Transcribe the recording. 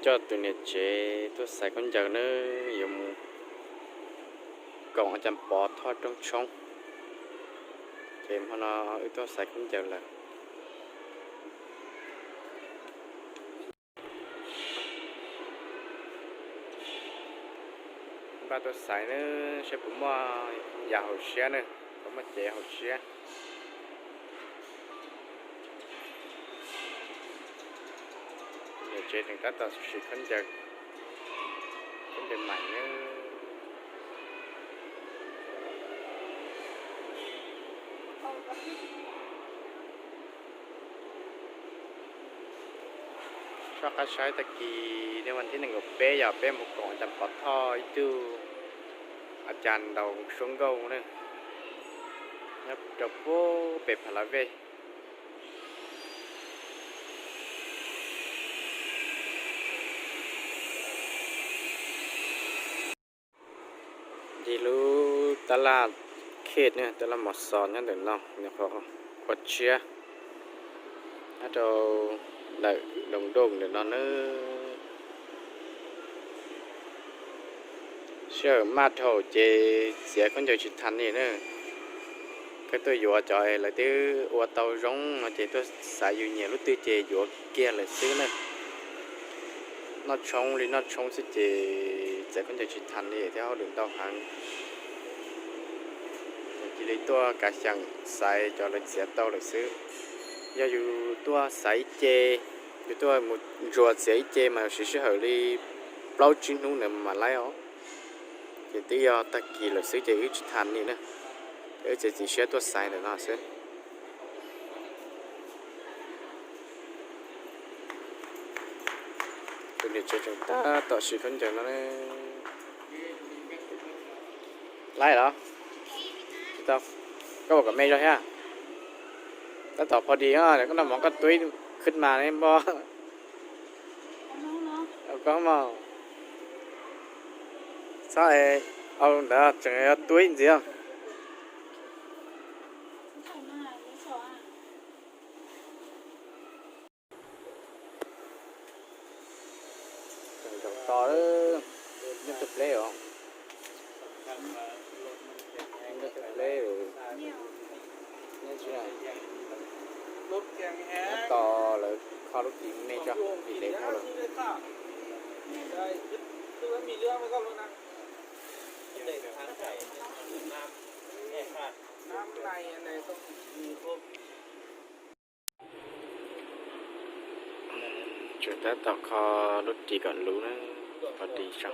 Coj tus niam tsev tuaj xaiv khaub ncaws nawb, yuav mus koom Cam Pov Thoj rooj tshoob, ces hmo no wb tuaj xaiv khaub ncaws lawm. Npaj tuaj xaiv nawb, saib puas muaj yam haum siab nawb, puas muaj cev haum siab. Niam tsev tseem tab tom siv khaub ncaws, khaub ncaws maim nawb. Soj qab saib, tag kis niaj vas thib nees nkaum peb yog peb mus koom Cam Pov Thoj ib tug a cas ntaus suab nkauj na, nyob rau puag pem Pha La Vej. Ncig lub tab laj khej, tab laj mos xos nyob ntawm no, nyuam qhuav ua tshiab nyob rau ntawm Doos Dooj ntawm no nawb. Sij hawm maj dhau ces txiav khaub ncaws tsis thas li na. Koj tuaj yuav cov lawv twb ua tau zoo no ces tuaj xaiv yus nyiam lub twg ces yuav kiag lawm xwb na. Noj tshoob li noj tshoob xwb ces txiav khaub ncaws tsis thas li thiab, hauj lwm ntau heev. Cia li tuaj kav xyeem xaiv cov lawv txiav tau lawm xwb. Yog yus tuaj xaiv ib ce, yus tuaj mus ntsuas txiav ib ce mas siv sij hawm li plaub tsib hnub ntawd mam laib os. Ces twb yog tag kis lawm xwb ces wb tsis thas li na, ces wb txiav txim siab tuaj xaiv ntawm no xwb. Tus niam tsev tseem tab tom siv khaub ncaws no. Laib los? Tsis tau. Koj ua kom me zog thiab. Tab tom pho dis, koj noj mov koj twb khwb mas ne npoj. Koj mas txhob, au ntawd tseem yuav twb ntxiv. Tseem zaum to, nyob twg pleb os? Nyob twg pleb? Nyob to, lawv kho lub ris me tso, ris dev dhau lawm. Tseem tab tom kho lub ris kom luv na, kho ris tso.